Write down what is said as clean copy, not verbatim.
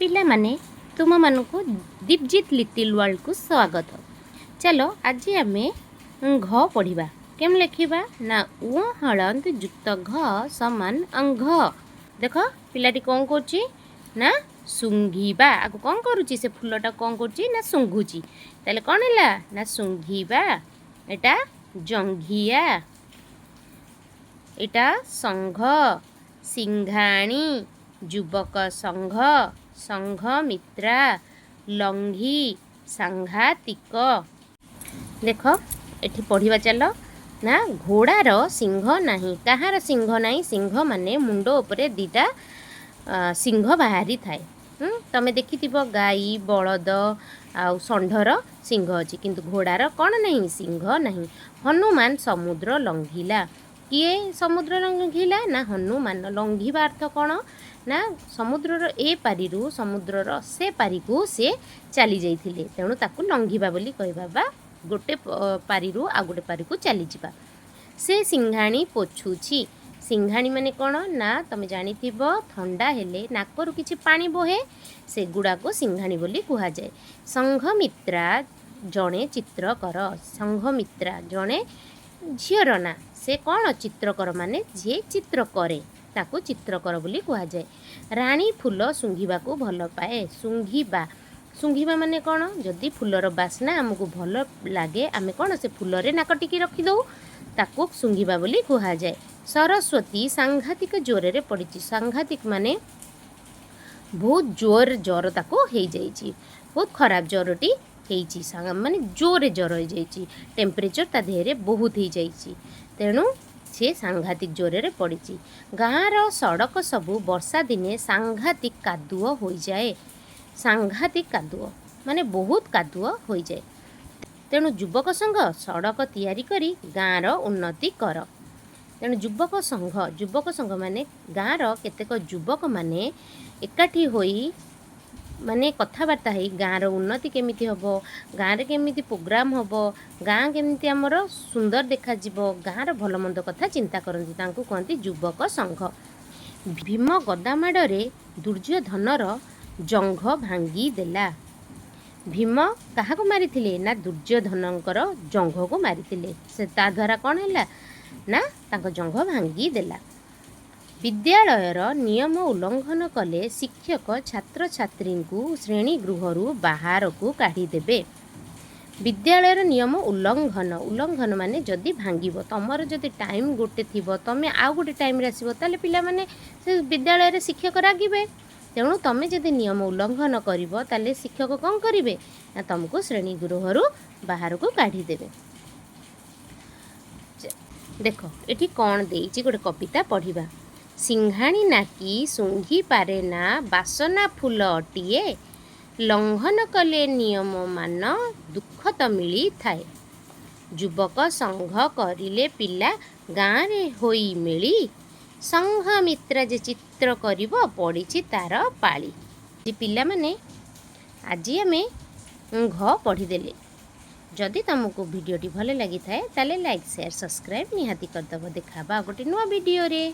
ପିଲାମାନେ, ତୁମମାନଙ୍କୁ ଦୀପଜିତ୍ ଲିଟିଲ୍ ୱାର୍ଲଡ଼କୁ ସ୍ୱାଗତ। ଚାଲ, ଆଜି ଆମେ ଘ ପଢ଼ିବା। କେମିତି ଲେଖିବା ନା ଉଁ ହଳନ୍ତ ଯୁକ୍ତ ଘ ସମାନ ଅଙ୍ଘ। ଦେଖ, ପିଲାଟି କ'ଣ କରୁଛି ନା ଶୁଙ୍ଘିବା। ଆକୁ କ'ଣ କରୁଛି? ସେ ଫୁଲଟା କ'ଣ କରୁଛି ନା ଶୁଙ୍ଘୁଛି। ତାହେଲେ କ'ଣ ହେଲା ନା ଶୁଙ୍ଘିବା। ଏଇଟା ଜଙ୍ଘିଆ, ଏଇଟା ସଂଘ, ସିଂଘାଣୀ, ଯୁବକ ସଂଘ, ସଂଘମିତ୍ରା, ଲଙ୍ଘି, ସାଂଘାତିକ। ଦେଖ, ଏଠି ପଢ଼ିବା ଚାଲ ନା ଘୋଡ଼ାର ଶିଙ୍ଗ ନାହିଁ। କାହାର ଶିଙ୍ଗ ନାହିଁ? ଶିଙ୍ଗ ମାନେ ମୁଣ୍ଡ ଉପରେ ଦୁଇଟା ଶିଙ୍ଗ ବାହାରିଥାଏ। ତମେ ଦେଖିଥିବ, ଗାଈ, ବଳଦ ଆଉ ଷଣ୍ଢର ଶିଙ୍ଗ ଅଛି, କିନ୍ତୁ ଘୋଡ଼ାର କ'ଣ ନାହିଁ? ଶିଙ୍ଗ ନାହିଁ। ହନୁମାନ ସମୁଦ୍ର ଲଙ୍ଘିଲା। କିଏ ସମୁଦ୍ର ଲଙ୍ଘିଲା ନା ହନୁମାନ। ଲଙ୍ଘିବା ଅର୍ଥ କ'ଣ ନା ସମୁଦ୍ରର ଏ ପାରିରୁ ସମୁଦ୍ରର ସେ ପାରିକୁ ସେ ଚାଲି ଯାଇଥିଲେ। ତେଣୁ ତାକୁ ଲଙ୍ଘିବା ବୋଲି କହିବା ବା ଗୋଟେ ପାରିରୁ ଆଉ ଗୋଟେ ପାରିକୁ ଚାଲିଯିବା। ସେ ସିଂଘାଣୀ ପୋଛୁଛି। ସିଂଘାଣୀ ମାନେ କ'ଣ ନା ତମେ ଜାଣିଥିବ, ଥଣ୍ଡା ହେଲେ ନାକରୁ କିଛି ପାଣି ବୋହେ, ସେଗୁଡ଼ାକୁ ସିଂଘାଣୀ ବୋଲି କୁହାଯାଏ। ସଂଘମିତ୍ରା ଜଣେ ଚିତ୍ରକର। ସଂଘମିତ୍ରା ଜଣେ ଝିଅର ନାଁ। ସେ କ'ଣ ଚିତ୍ରକର, ମାନେ ଯିଏ ଚିତ୍ର କରେ ତାକୁ ଚିତ୍ରକର ବୋଲି କୁହାଯାଏ। ରାଣୀ ଫୁଲ ଶୁଙ୍ଘିବାକୁ ଭଲ ପାଏ। ଶୁଙ୍ଘିବା, ଶୁଙ୍ଘିବା ମାନେ କ'ଣ? ଯଦି ଫୁଲର ବାସ୍ନା ଆମକୁ ଭଲ ଲାଗେ, ଆମେ କ'ଣ ସେ ଫୁଲରେ ନାକ ଟିକି ରଖିଦେଉ, ତାକୁ ଶୁଙ୍ଘିବା ବୋଲି କୁହାଯାଏ। ସରସ୍ୱତୀ ସାଂଘାତିକ ଜ୍ୱରରେ ପଡ଼ିଛି। ସାଂଘାତିକ ମାନେ ବହୁତ ଜୋର ଜ୍ୱର ତାକୁ ହେଇଯାଇଛି, ବହୁତ ଖରାପ ଜ୍ୱରଟି ହେଇଛି, ମାନେ ଜୋରରେ ଜ୍ୱର ହେଇଯାଇଛି, ଟେମ୍ପରେଚର୍ ତା ଦେହରେ ବହୁତ ହେଇଯାଇଛି, ତେଣୁ ସେ ସାଂଘାତିକ ଜ୍ୱରରେ ପଡ଼ିଛି। ଗାଁର ସଡ଼କ ସବୁ ବର୍ଷା ଦିନେ ସାଂଘାତିକ କାଦୁଅ ହୋଇଯାଏ। ସାଂଘାତିକ କାଦୁଅ ମାନେ ବହୁତ କାଦୁଅ ହୋଇଯାଏ। ତେଣୁ ଯୁବକ ସଂଘ ସଡ଼କ ତିଆରି କରି ଗାଁର ଉନ୍ନତି କର। ତେଣୁ ଯୁବକ ସଂଘ, ଯୁବକ ସଂଘ ମାନେ ଗାଁର କେତେକ ଯୁବକମାନେ ଏକାଠି ହୋଇ ମାନେ କଥାବାର୍ତ୍ତା ହେଇ ଗାଁର ଉନ୍ନତି କେମିତି ହେବ, ଗାଁରେ କେମିତି ପ୍ରୋଗ୍ରାମ୍ ହେବ, ଗାଁ କେମିତି ଆମର ସୁନ୍ଦର ଦେଖାଯିବ, ଗାଁର ଭଲ ମନ୍ଦ କଥା ଚିନ୍ତା କରନ୍ତି, ତାଙ୍କୁ କୁହନ୍ତି ଯୁବକ ସଂଘ। ଭୀମ ଗଦାମାଡ଼ରେ ଦୁର୍ଯ୍ୟୋଧନର ଜଙ୍ଘ ଭାଙ୍ଗିଦେଲା। ଭୀମ କାହାକୁ ମାରିଥିଲେ ନା ଦୁର୍ଯ୍ୟୋଧନଙ୍କର ଜଙ୍ଘକୁ ମାରିଥିଲେ। ସେ ତା ଦ୍ୱାରା କ'ଣ ହେଲା ନା ତାଙ୍କ ଜଙ୍ଘ ଭାଙ୍ଗିଦେଲା। ବିଦ୍ୟାଳୟର ନିୟମ ଉଲ୍ଲଂଘନ କଲେ ଶିକ୍ଷକ ଛାତ୍ରଛାତ୍ରୀଙ୍କୁ ଶ୍ରେଣୀ ଗୃହରୁ ବାହାରକୁ କାଢ଼ିଦେବେ। ବିଦ୍ୟାଳୟର ନିୟମ ଉଲ୍ଲଂଘନ, ଉଲ୍ଲଂଘନ ମାନେ ଯଦି ଭାଙ୍ଗିବ, ତମର ଯଦି ଟାଇମ୍ ଗୋଟେ ଥିବ, ତମେ ଆଉ ଗୋଟେ ଟାଇମ୍ରେ ଆସିବ, ତାହେଲେ ପିଲାମାନେ ସେ ବିଦ୍ୟାଳୟରେ ଶିକ୍ଷକ ରାଗିବେ। ତେଣୁ ତମେ ଯଦି ନିୟମ ଉଲ୍ଲଂଘନ କରିବ, ତାହେଲେ ଶିକ୍ଷକ କ'ଣ କରିବେ ନା ତମକୁ ଶ୍ରେଣୀ ଗୃହରୁ ବାହାରକୁ କାଢ଼ିଦେବେ। ଦେଖ, ଏଠି କ'ଣ ଦେଇଛି, ଗୋଟେ କବିତା ପଢ଼ିବା। ସିଂଘାଣୀ ନାକି ଶୁଙ୍ଘି ପାରେ ନା ବାସନା ଫୁଲଟିଏ, ଲଙ୍ଘନ କଲେ ନିୟମ ମାନ ଦୁଃଖ ତ ମିଳିଥାଏ। ଯୁବକ ସଂଘ କରିଲେ ପିଲା ଗାଁରେ ହୋଇ ମେଳି, ସଂଘମିତ୍ରା ଯେ ଚିତ୍ର କରିବ ପଡ଼ିଛି ତାର ପାଳି। ପିଲାମାନେ, ଆଜି ଆମେ ଘ ପଢ଼ିଦେଲେ। ଯଦି ତୁମକୁ ଭିଡ଼ିଓଟି ଭଲ ଲାଗିଥାଏ, ତାହେଲେ ଲାଇକ୍, ସେୟାର, ସବସ୍କ୍ରାଇବ୍ ନିହାତି କରିଦେବ। ଦେଖା ହେବା ଆଉ ଗୋଟେ ନୂଆ ଭିଡ଼ିଓରେ।